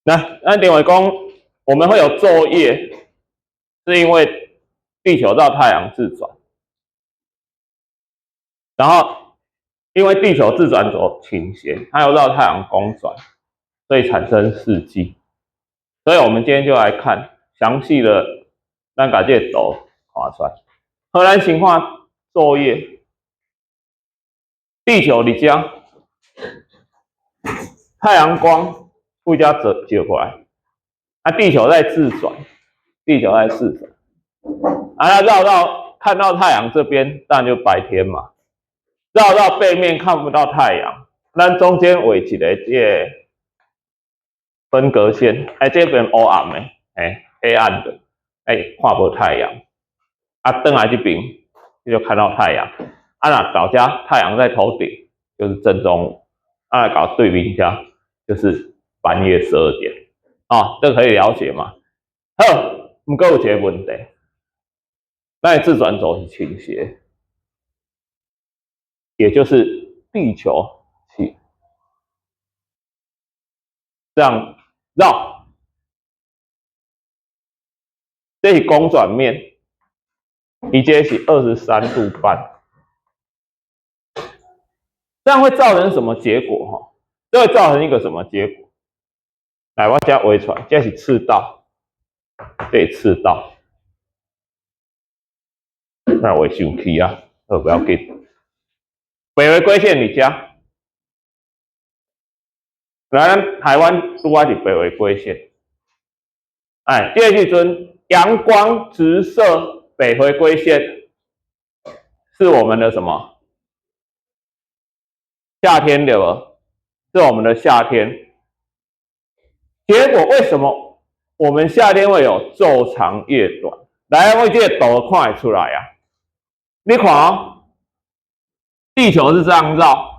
來，咱認為講我們會有晝夜，是因為地球繞太陽自轉，然後因為地球自轉軸傾斜，它又繞太陽公轉，所以產生四季。所以我們今天就來看詳細的，咱共這個圖看出來。好，咱先看晝夜，地球佇遮，太陽光對遮照照過來，啊，地球在自轉，地球在自轉，啊，它繞到看到太陽這邊，當然就白天嘛。繞到背面看不到太陽，咱中間畫一個這個分隔線，哎，這邊烏暗的，哎，黑暗的，哎，看無太陽。啊，轉來這邊，就看到太陽。啊，若到遮太陽在頭頂，就是正中午。啊，到對面遮，就是半夜12點。啊，這可以了解嗎？好，毋過有一個問題，咱的自轉軸是傾斜，也就是地球是這樣繞，這是公轉面，伊這是23度半，這樣會造成什麼結果？哈，這會造成一個什麼結果？來，我這畫出來，這是赤道，這是赤道，那畫傷去啊，好，不要緊。北回歸線佇遮，來，咱台灣拄仔是北回歸線。哎，這個時陣陽光直射北回歸線，是我們的什麼？夏天對無？是我們的夏天。結果為什麼我們夏天會有晝長夜短？來，我這個圖看會出來啊。你看哦，地球是這樣繞，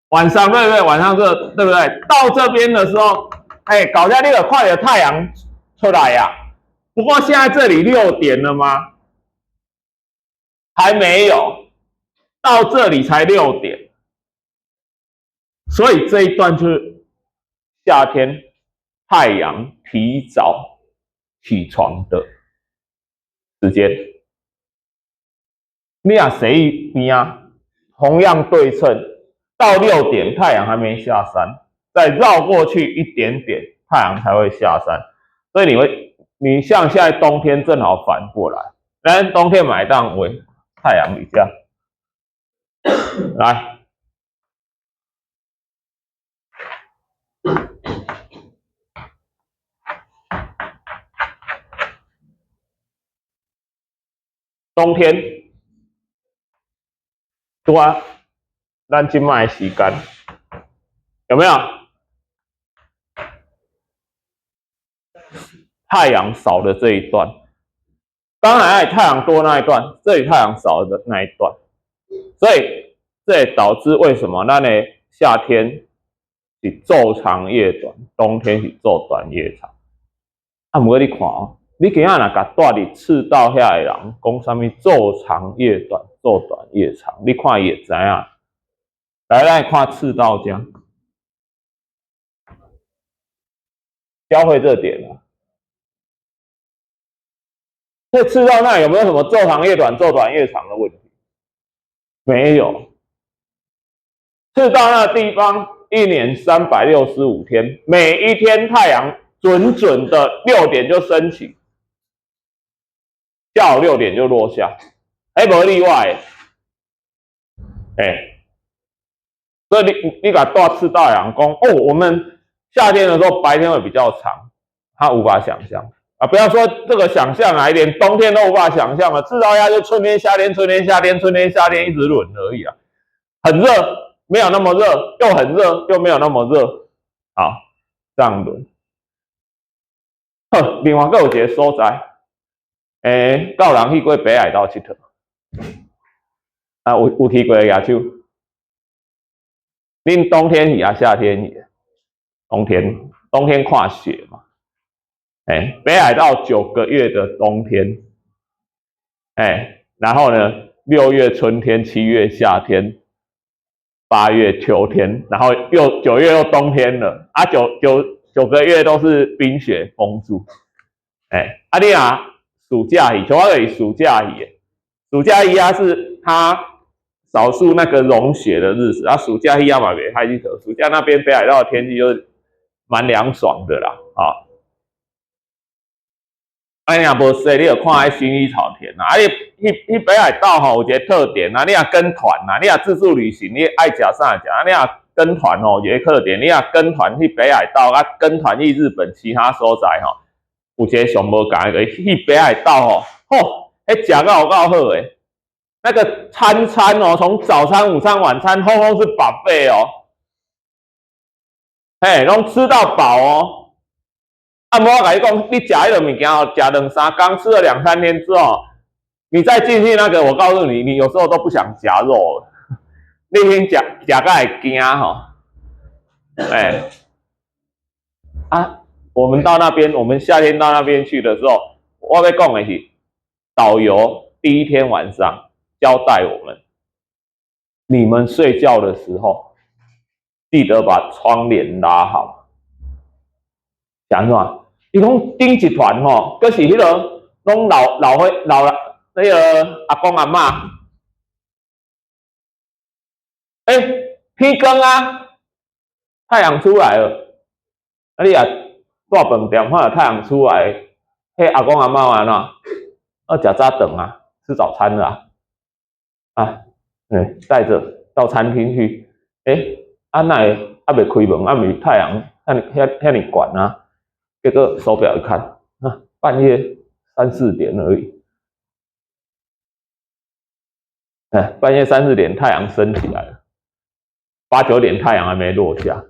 晚上對不對？晚上這對不對？到這邊的時候，哎，到遮你就看著太陽出來呀。不過現在這裡6點了嗎？還沒有，到這裡才六點，所以這一段就是夏天太陽提早起床的時間。你啊，誰邊啊？同樣對稱，到六點太陽還沒下山，再繞過去一點點，太陽才會下山。所以你會，你像現在冬天正好反過來，咱冬天嘛會當畫太陽佇遮，來，冬天。拄啊，咱這擺的時間有沒有？太陽少的這一段，剛才太陽多那一段，這裡太陽少的那一段，所以這也導致為什麼咱的夏天是晝長夜短，冬天是晝短夜長。啊，毋過你看哦，你今仔若共蹛佇赤道遐的人講啥物晝長夜短，晝短夜長，你看伊會知影。來，咱來看赤道這，交會這點啊。在赤道那有沒有什麼晝長夜短、晝短夜長的問題？沒有。赤道那地方一年365天，每一天太陽準準的六點就升起，下午六點就落下，哎，無例外。哎，所以你共蹛赤道的人講哦，我們夏天的時候白天會比較長，他無法想象。啊，不要說這個想象啊，連冬天都無法想象了。赤道下就春天、夏天、春天、夏天、春天、夏天一直輪而已啊。很熱，沒有那麼熱，又很熱，又沒有那麼熱。好，這樣輪。好，另外閣有一個所在，欸，敢有人去過北海道𨑨迌？啊，有去過的舉手。恁冬天去抑夏天去？冬天，冬天看雪嘛。哎，北海道9個月的冬天，哎，然後呢，6月春天，7月夏天，8月秋天，然後又9月又冬天了啊，九九9個月都是冰雪封住。欸，啊你若暑假去，像我就是暑假去的，暑假去啊是它少數那個融雪的日子啊，暑假去也嘛袂歹去，暑假那邊北海道的天氣就是蠻涼爽的啦，啊。啊，你若無說，你就看彼薰衣草田啦。啊，你去北海道吼，有一個特點啊，你若跟團啊，你若自助旅行，你愛食啥食。啊，你若跟團吼，有一個特點，你若跟團去北海道，啊，跟團去日本其他所在吼，有一個上無仝的，去北海道吼，吼，彼食到有夠好的，那個餐餐哦，從早餐、午餐、晚餐，通通是 buffet 哦，嘿，攏吃到飽哦。啊，無我共你講，你食彼个物件哦，食兩三工，吃了兩三天之後，你再進去那個，我告訴你，你有時候都不想夾肉了，你已經食食甲會驚吼，欸，啊，我們到那邊，我們夏天到那邊去的時候，我欲講的是，導遊第一天晚上交代我們，你們睡覺的時候，記得把窗簾拉好。講什麼？伊講頂一團吼，閣是彼个攏老老歲老那個阿公阿嬤，欸，天光啊，太陽出來了，啊你若蹛飯店看著太陽出來，彼阿公阿嬤按怎？啊，食早頓啊，吃早餐了啊，啊，嗯，帶著到餐廳去，欸，啊哪會猶未開門，啊毋是太陽遐遐遐爾懸啊？結果手錶一看，啊，半夜三四點而已，哎，半夜三四點太陽升起來了，八九點太陽還沒落下，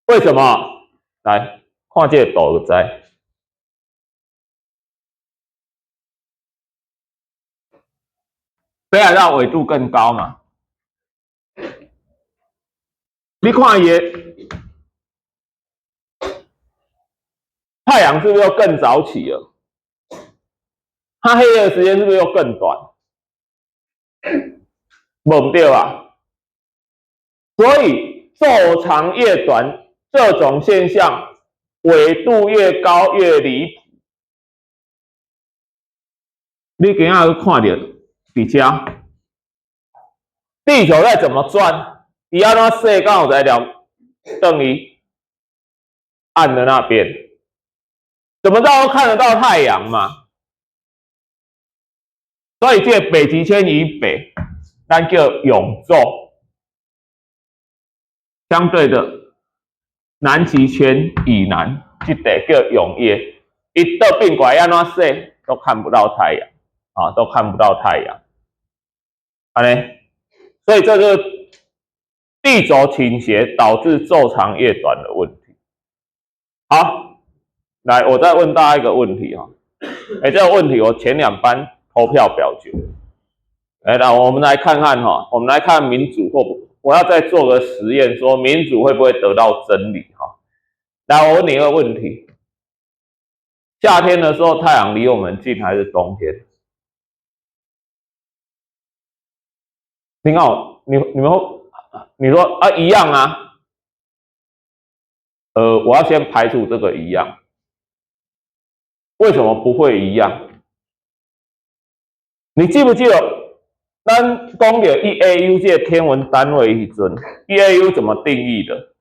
為什麼？來，看這個圖就知。北海道緯度更高嘛？你看伊的太陽是不是又更早起了？它黑夜的時間是不是又更短？無對吧？所以晝長夜短這種現象，緯度越高越離譜。你今仔去看著佇遮，地球在怎麼轉？伊按怎踅敢有才了轉去暗的那邊？怎麼都看得到太陽嘛？所以這個北極圈以北，咱叫永晝；相對的，南極圈以南，這塊叫永夜。伊倒變過來按怎踅都看不到太陽啊，都看不到太陽。按呢，所以這個地軸傾斜導致晝長夜短的問題。好。來，我再問大家一個問題哈，欸，這個問題我前兩班投票表決。欸，那我們來看看哈，我們來看民主會不，我要再做個實驗，說民主會不會得到真理哈？來，我問你一個問題：夏天的時候，太陽離我們近還是冬天？你看我，你們你說啊一樣啊？我要先排除這個一樣。為什麼不會一樣？你記不記得咱講著1 AU 這個天文單位時陣，1 AU 怎麼定義的？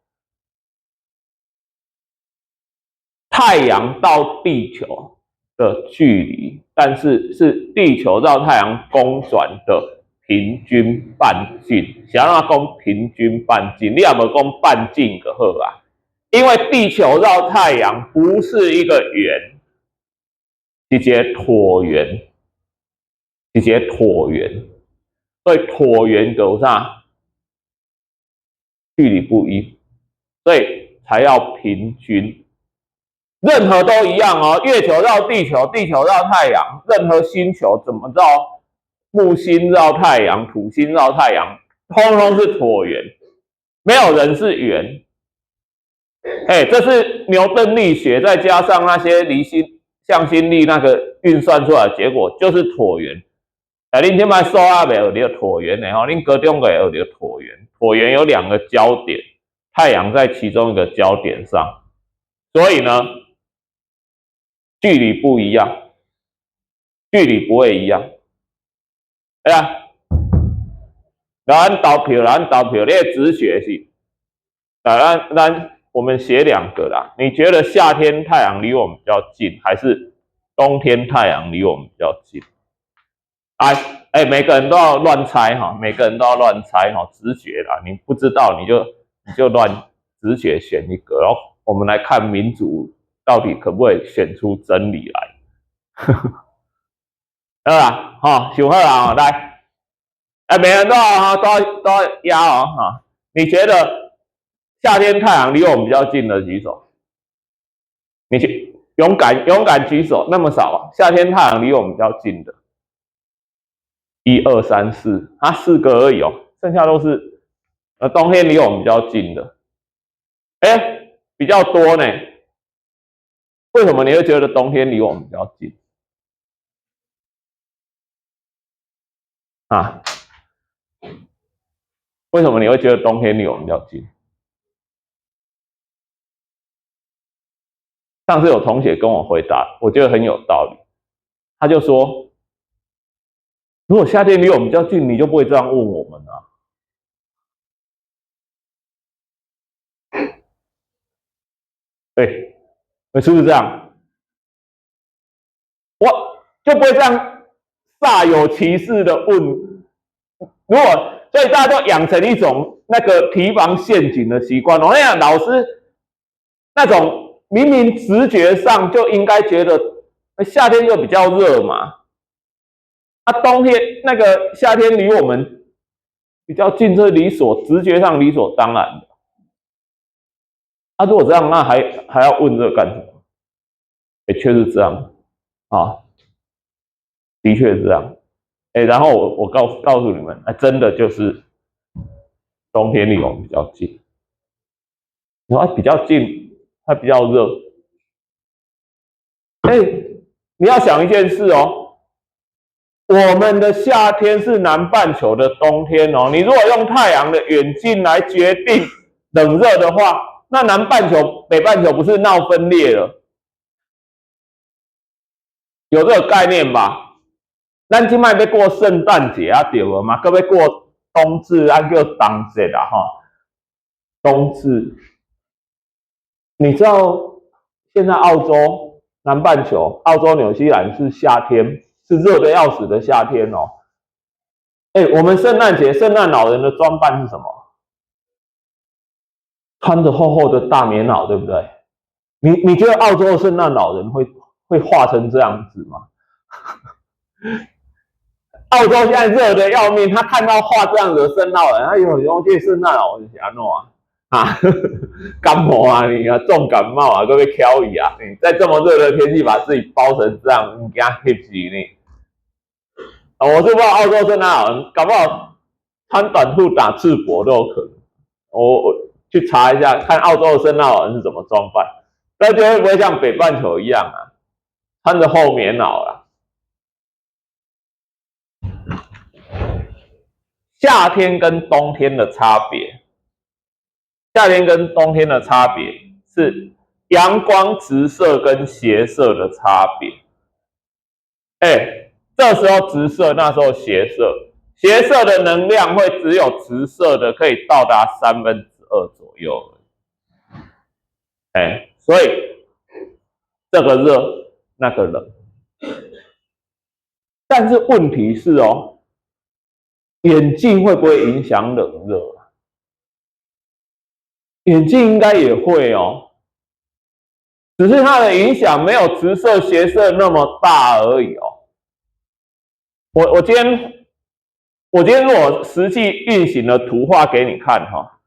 太陽到地球的距離，但是是地球繞太陽公轉的平均半徑。是按怎講平均半徑？你也無講半徑就好啊，因為地球繞太陽不是一個圓。是一個橢圓，是一個橢圓，所以橢圓就有啥？距離不一，所以才要平均。任何都一樣哦，月球繞地球，地球繞太陽，任何星球怎麼繞？木星繞太陽，土星繞太陽，通通是橢圓，沒有人是圓。欸，這是牛頓力學，再加上那些離心。向心力那個運算出來的結果就是橢圓。哎，恁這擺數學袂學著橢圓的吼，恁高中會學著橢圓。橢圓有兩個焦點，太陽在其中一個焦點上。所以呢，距離不一樣，距離不會一樣。哎呀，咱投票，咱投票，你的直覺是，來，咱我們寫兩個啦。你覺得夏天太陽離我們比較近，還是冬天太陽離我們比較近？哎哎，每個人都要亂猜哈，每個人都要亂猜哈，直覺啦，你不知道你就亂直覺選一個，然後我們來看民主到底可不可以選出真理來。好啦，哈，想好啦，來。哎，每人都要哈，都要壓哦哈。你覺得夏天太陽離我們比較近的舉手？你去勇敢勇敢舉手，那麼少啊？夏天太陽離我們比較近的，一二三四，啊，四個而已哦，剩下都是冬天離我們比較近的，哎，比較多呢。為什麼你會覺得冬天離我們比較近？啊？為什麼你會覺得冬天離我們比較近？上次有同學跟我回答，我覺得很有道理。他就說：如果夏天離我們比較近，你就不會這樣問我們了。對，是不是這樣？我就不會這樣煞有其事的問。如果所以大家都養成一種那個提防陷阱的習慣。我跟你講，老師那種明明直覺上就應該覺得夏天就比較熱嘛，啊，冬天那個夏天離我們比較近，這是理所直覺上理所當然的。啊，如果這樣，那還要問這個幹什麼？欸，確實這樣啊，的確是這樣。欸，然後我告訴你們，真的就是冬天離我們比較近，然後比較近，它比較熱。欸，你要想一件事哦，我們的夏天是南半球的冬天哦。你如果用太陽的遠近來決定冷熱的話，那南半球、北半球不是鬧分裂了？有這個概念吧？咱這擺欲過聖誕節啊，對無嘛？閣欲過冬至啊，叫冬節啦，吼。冬至，你知道現在澳洲南半球、澳洲、紐西蘭是夏天，是熱得要死的夏天哦。欸，我們聖誕節，聖誕老人的裝扮是什麼？穿着厚厚的大棉襖，對不對？你覺得澳洲的聖誕老人會畫成這樣子嗎？澳洲現在熱得要命，他看到畫這樣子的聖誕老人，他有用這聖誕老人是按怎啊？啊，感冒啊，你啊重感冒啊，閣欲蹺伊啊！你在這麼熱的天氣把自己包成這樣，你驚翕死你！我是不知道澳洲聖誕老人搞不好穿短褲打赤膊都有可能。我去查一下，看澳洲的聖誕老人是怎麼裝扮，那就會不會像北半球一樣啊，穿着厚棉襖啦？夏天跟冬天的差別，夏天跟冬天的差別是陽光直射跟斜射的差別。欸，這時候直射，那時候斜射，斜射的能量會只有直射的可以到達2/3左右。欸，所以這個熱，那個冷。但是問題是哦，遠近會不會影響冷熱？遠近應該也會哦，只是它的影響沒有直射斜射那麼大而已哦。我今天如果實際運行的圖畫給你看哈，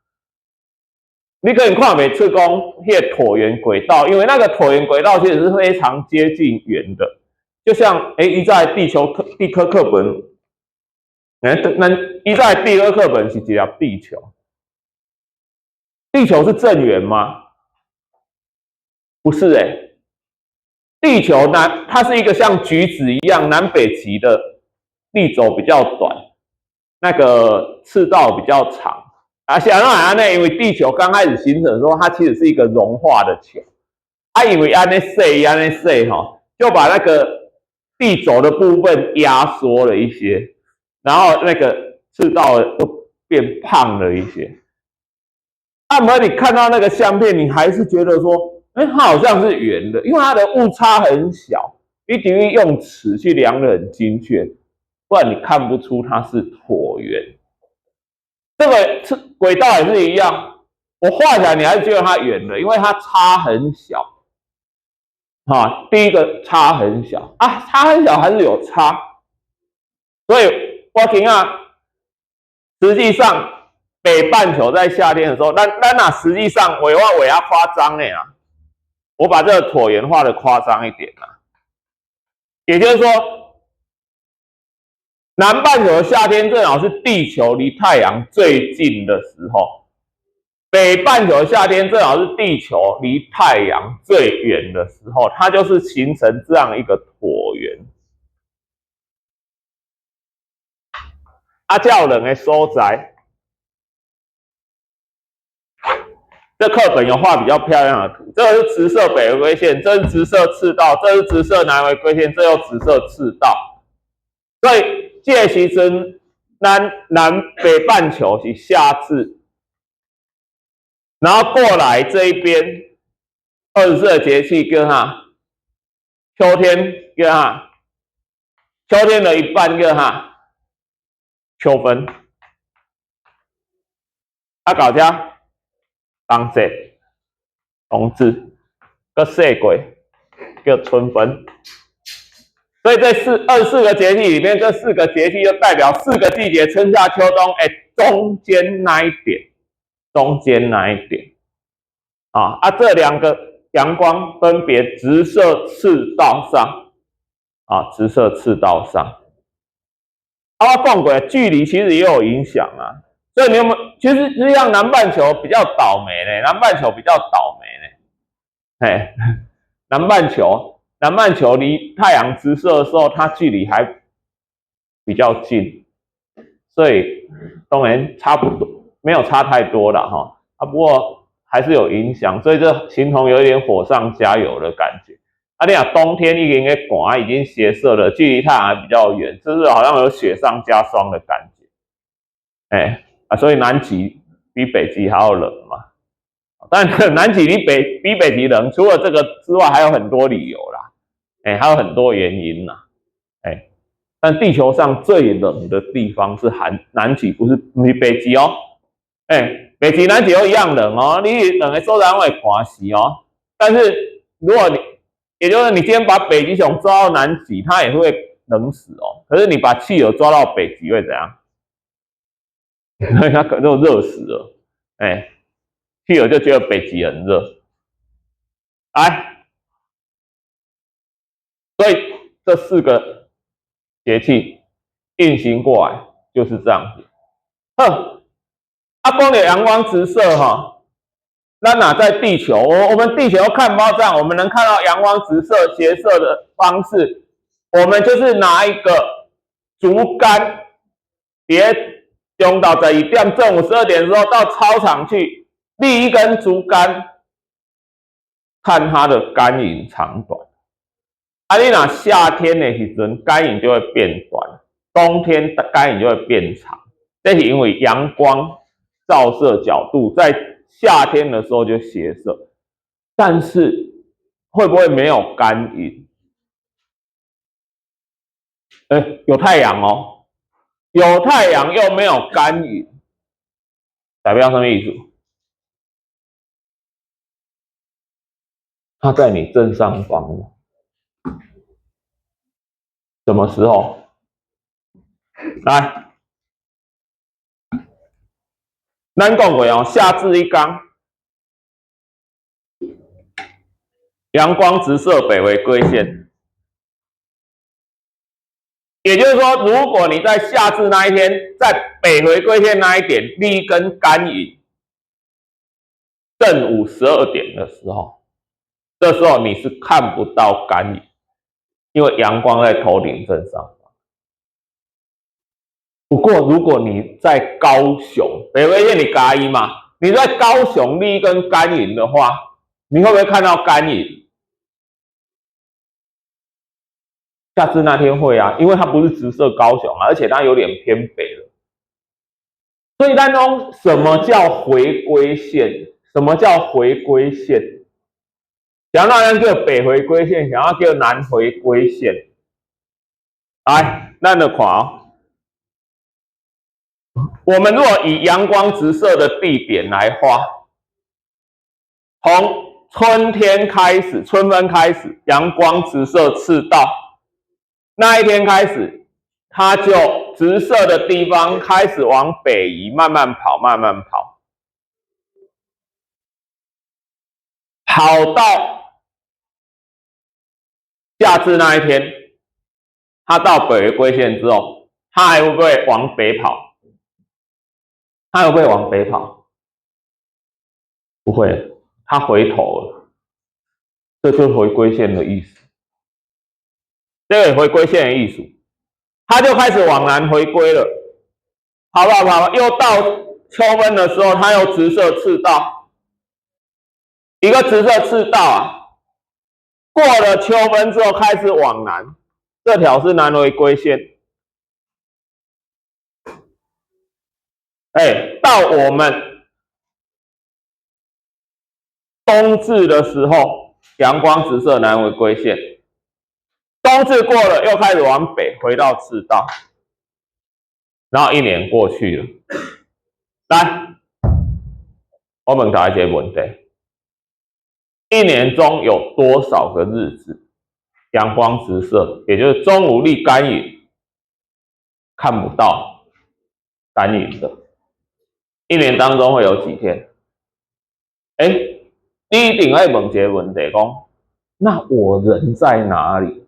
你可能看袂出講彼個橢圓軌道，因為那個橢圓軌道其實是非常接近圓的，就像欸，伊在地球課地科課本。欸，咱伊在地科課本是一粒地球，地球是正圓嗎？不是欸，地球呢，它是一個像橘子一樣南北極的地軸比較短，那個赤道比較長。啊，是按怎按呢？因為地球剛開始形成的時候，它其實是一個融化的球。啊，因為按呢踅按呢踅吼，就把那個地軸的部分壓縮了一些，然後那個赤道都變胖了一些。啊，毋過你看到那個相片，你還是覺得說，哎，它好像是圓的，因為它的誤差很小，你等於用尺去量得很精確，不然你看不出它是橢圓。這個是軌道也是一樣，我畫起來你還是覺得它圓的，因為它差很小。哈，第一個差很小啊，差很小還是有差，所以我聽啊，實際上北半球在夏天的時候，咱咱啊，實際上畫我畫較誇張的啊，我把這個橢圓畫的誇張一點啊，也就是說，南半球的夏天正好是地球離太陽最近的時候。北半球夏天正好是地球離太陽最遠的時候，它就是形成這樣一個橢圓。啊，這有兩個所在，這課本有畫比較漂亮的圖，這個是直射北回歸線，這是直射赤道，這是直射南回歸線，這又直射赤道。所以這個時陣，咱南北半球是夏至。然後過來這一邊，24個節氣叫啥？秋天叫啥？秋天的一半叫啥？秋分。啊，到這冬至，冬至，閣踅過叫春分。所以這24個節氣裡面，這四個節氣就代表四個季節，春夏秋冬，哎，中間那一點。中間那一點啊啊，這兩個陽光分別直射赤道上啊，直射赤道上。啊，我講過，距離其實也有影響啊。所以你有沒有？其實實際上南半球比較倒霉呢，南半球比較倒霉呢。嘿，南半球離太陽直射的時候，它距離還比較近，所以當然差不多。沒有差太多了哈，啊，不過還是有影響，所以這形同有一點火上加油的感覺。啊，你講冬天已經咧寒，已經斜射了，距離太陽還比較遠，就是好像有雪上加霜的感覺。哎，啊，所以南極比北極還要冷嘛。但南極比北極冷，除了這個之外，還有很多理由啦。哎，還有很多原因啦。哎，但地球上最冷的地方是寒南極，不是北極哦。哎，北極、南極都一樣冷哦，你兩個所在會寒死哦。但是如果你，也就是你今天把北極熊抓到南極，它也會冷死哦。可是你把企鵝抓到北極會怎樣？它可能就熱死了。哎，企鵝就覺得北極很熱。來，所以這四個節氣運行過來就是這樣子。哼。啊，講著陽光直射哈，咱若在地球，我們地球看不到這樣，我們能看到陽光直射斜射的方式，我們就是拿一個竹竿，佇中晝12點，正午12點的時候到操場去立一根竹竿，看它的竿影長短。啊，你若夏天的時陣，竿影就會變短，冬天的竿影就會變長，這是因為陽光照射角度在夏天的時候就斜射，但是會不會沒有竿影？哎，有太陽哦，有太陽又沒有竿影，代表什麼意思？它在你正上方。什麼時候？來。咱講過哦，夏至一天，陽光直射北回歸線，也就是說，如果你在夏至那一天，在北回歸線那一點立一根竿影，正午十二點的時候，這時候你是看不到竿影，因為陽光在頭頂正上方。不過，如果你在高雄，北回歸線你嘉義嘛，你在高雄立一根竿影的話，你會不會看到竿影？夏至那天會啊，因為它不是直射高雄啊，而且它有點偏北了。所以當中什麼叫回歸線？什麼叫回歸線？想咱叫北回歸線，想要叫南回歸線。來，咱來看哦。我們如果以陽光直射的地點來畫，從春天開始，春分開始，陽光直射赤道那一天開始，它就直射的地方開始往北移，慢慢跑，慢慢跑，跑到夏至那一天，它到北回歸線之後，它還會不會往北跑？它會不會往北跑？不會，它回頭了。這就是回歸線的意思。這個回歸線的意思，它就開始往南回歸了。好不好？跑，又到秋分的時候，它又直射赤道，一個直射赤道啊。過了秋分之後，開始往南，這條是南回歸線。哎，到我們冬至的時候，陽光直射南回歸線。冬至過了，又開始往北，回到赤道。然後一年過去了，來，我問大家一個問題：一年中有多少個日子陽光直射，也就是中午立竿影看不到竿影的？一年當中會有幾天？哎，你一定愛問一個問題，講，那我人在哪裡？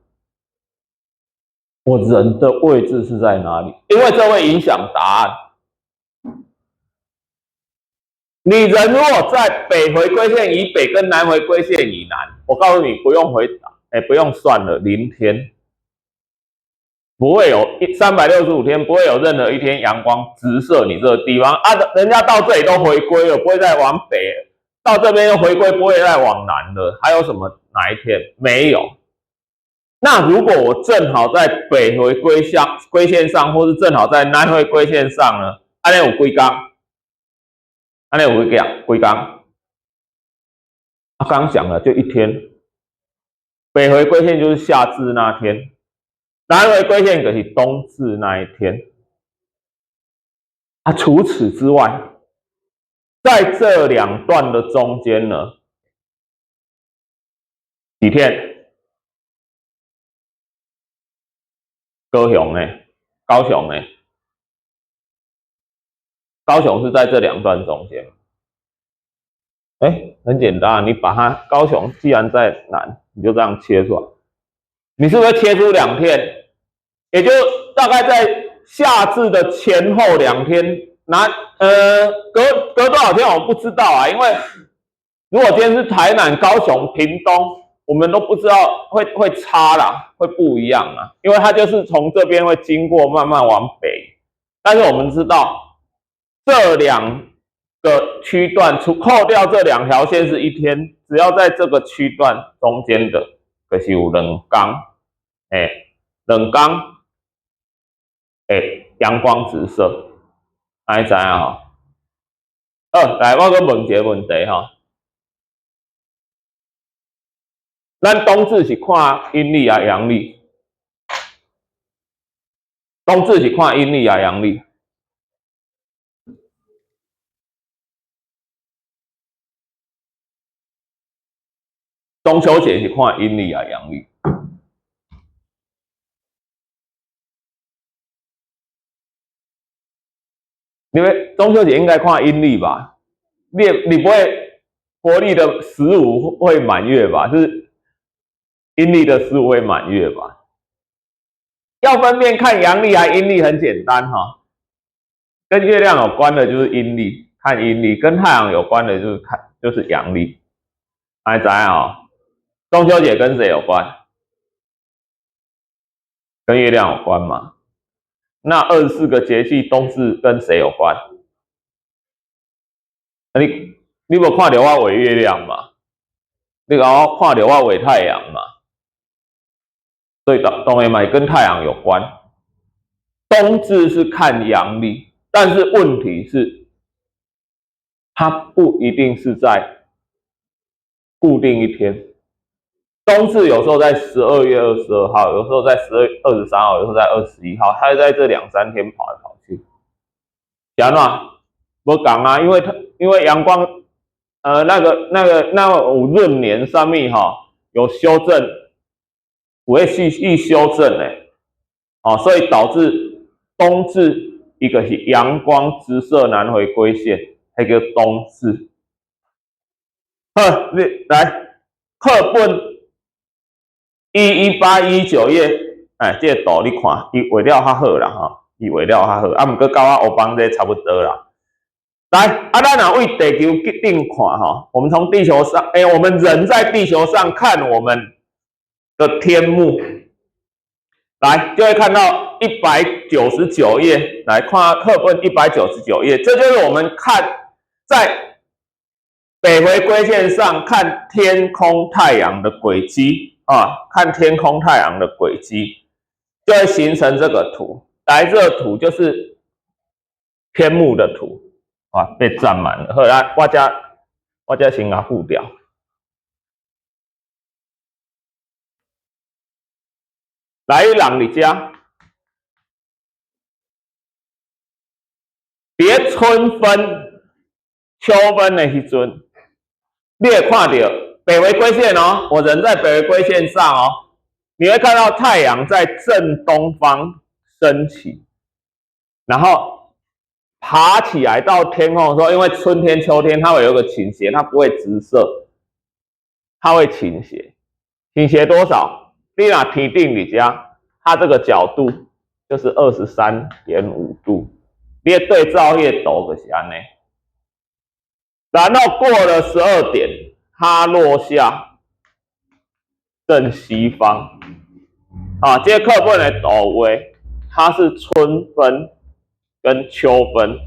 我人的位置是在哪裡？因為這會影響答案。你人如果在北回歸線以北跟南回歸線以南，我告訴你不用回答，哎，不用算了，0天，不會有365天，不會有任何一天陽光直射你這個地方啊！人家到這裡都回歸了，不會再往北，到這邊又回歸，不會再往南了。還有什麼哪一天？沒有。那如果我正好在北回歸線上，或是正好在南回歸線上呢？按呢有幾工？按呢有幾工？幾工？啊，剛講了就一天。北回歸線就是夏至那天，南回歸線就是冬至那一天。啊，除此之外，在這兩段的中間呢，幾天？高雄呢？高雄呢？高雄是在這兩段中間。哎，很簡單，你把它高雄既然在南，你就這樣切出來，你是不是切出兩片？也就大概在夏至的前後兩天，那隔多少天我不知道啊，因為如果今天是台南、高雄、屏東，我們都不知道會差啦，會不一樣啊，因為它就是從這邊會經過，慢慢往北。但是我們知道這兩個區段，除扣掉這兩條線是一天，只要在這個區段中間的，就是有兩工，哎，兩工，哎，陽光直射，按呢知影吼？好，來，我閣問一個問題吼。咱冬至是看陰曆抑陽曆？冬至是看陰曆抑陽曆？中秋節是看陰曆抑陽曆？因為中秋節應該看陰曆吧？你不會國曆的十五會滿月吧？是陰曆的十五會滿月吧？要分辨看陽曆還陰曆很簡單哈，跟月亮有關的就是陰曆，看陰曆；跟太陽有關的就是看就是陽曆。按呢知影哦？中秋節跟誰有關？跟月亮有關嘛？那24個節氣，冬至跟誰有關？你無看著我畫月亮嘛？你共我看著我畫太陽嘛？所以當然嘛跟太陽有關。冬至是看陽曆，但是問題是，它不一定是在固定一天。冬至有時候在12月22號，有時候在12月23號，有時候在21號，它在這兩三天跑來跑去。講嘛，無仝啊，因為陽光，那個有閏年上面哈有修正，有會去修正的，哦，所以導致冬至一個是陽光直射南回歸線，彼叫冬至。好，你來課本118、119頁，哎，這個圖你看，伊畫了較好啦，吼，伊畫了較好，啊，毋過佮我黑板這差不多啦。來，啊，咱若對地球頂看，吼，我們從地球上，欸，我們人在地球上看我們的天幕，來，就會看到199頁，來看課本一百九十九頁，這就是我們看在北回歸線上看天空太陽的軌跡啊，看天空太陽的軌跡，就會形成這個圖。來，這個圖就是天幕的圖。啊，被佔滿了。好來，我這先共付掉。來，人佇遮，佇春分、秋分的時陣，你會看著北回歸線哦。我人在北回歸線上哦，你會看到太陽在正東方升起，然後爬起來到天空的時候，因為春天、秋天它會有個傾斜，它不會直射，它會傾斜。傾斜多少？你若天頂佇遮，它這個角度就是23.5度。你對照彼個圖就是按呢。然後過了12點，它落下正西方。啊，這個課本的圖畫，它是春分跟秋分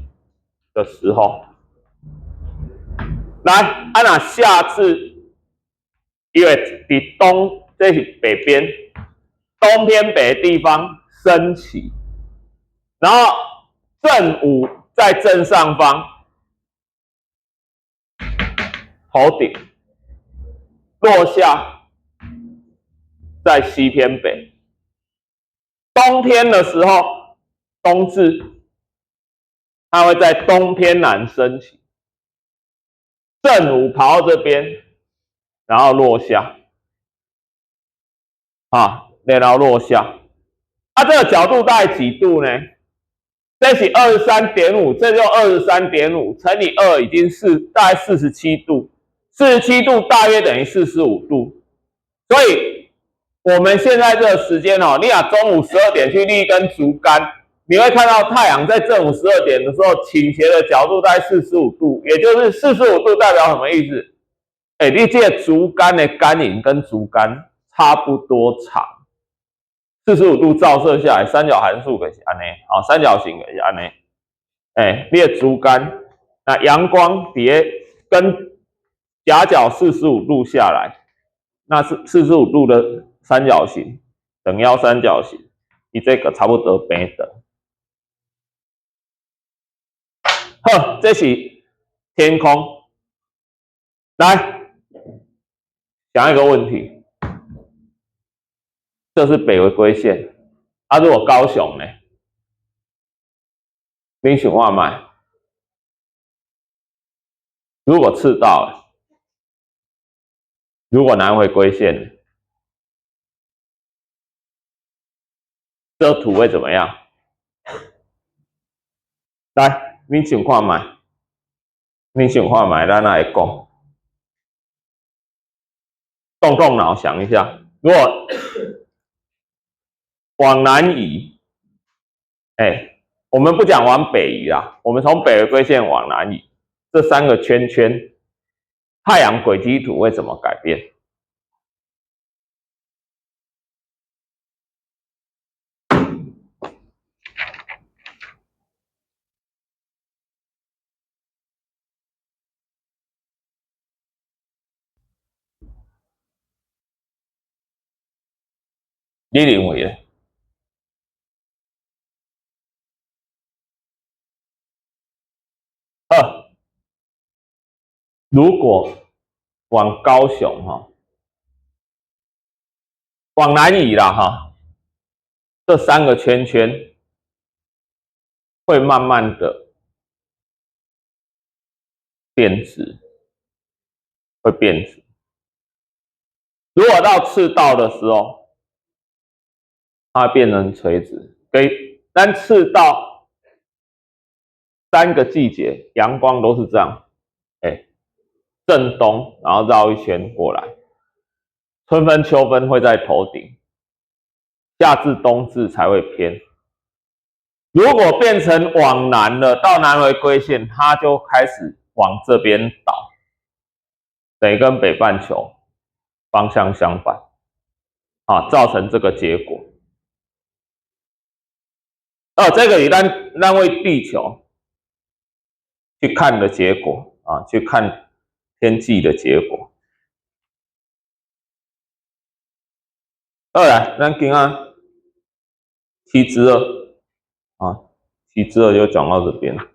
的時候，來，啊若夏至，因為佇東，這是北邊，東偏北的地方升起，然後正午在正上方，頭頂落下在西偏北。冬天的時候，冬至。它會在東偏南升起，正午跑到這邊，然後落下，啊，然後落下，啊，這個角度大概幾度呢？這是二十三點五，這就二十三點五乘以二，已經是大概四十七度，四十七度大約等於45度，所以我們現在這個時間哦，你若中午十二點去立一根竹竿，你會看到太陽在正午十二點的時候傾斜的角度在四十五度，也就是四十五度代表什麼意思？欸，你這個竹竿的竿影跟竹竿差不多長，四十五度照射下來，三角函數就是按呢，好，三角形就是按呢。欸，你的竹竿，那陽光佇咧跟夾角四十五度下來，那是四十五度的三角形，等腰三角形，伊這個差不多平等。好，這是天空。來，講一個問題，這是北回歸線。啊，如果高雄呢？你想看覓？如果赤道，如果南回歸線，這圖會怎麼樣？來。你想看覓？你想看覓？咱來講，動動腦想一下，如果往南移，欸，我們不講往北移啦，我們從北回歸線往南移，這三個圈圈，太陽軌跡圖會怎麼改變？你認為咧？好，如果往高雄哈，往南移啦哈，這三個圈圈會慢慢的變直，會變直。如果到赤道的時候，它變成垂直。給但赤道三個季節，陽光都是這樣，哎，正東，然後繞一圈過來。春分、秋分會在頭頂，夏至、冬至才會偏。如果變成往南了，到南回歸線，它就開始往這邊倒，等於跟北半球方向相反，啊，造成這個結果。哦，這個是咱為地球去看的結果啊，去看天氣的結果。好來，咱今仔七之二啊，七之二就講到這邊。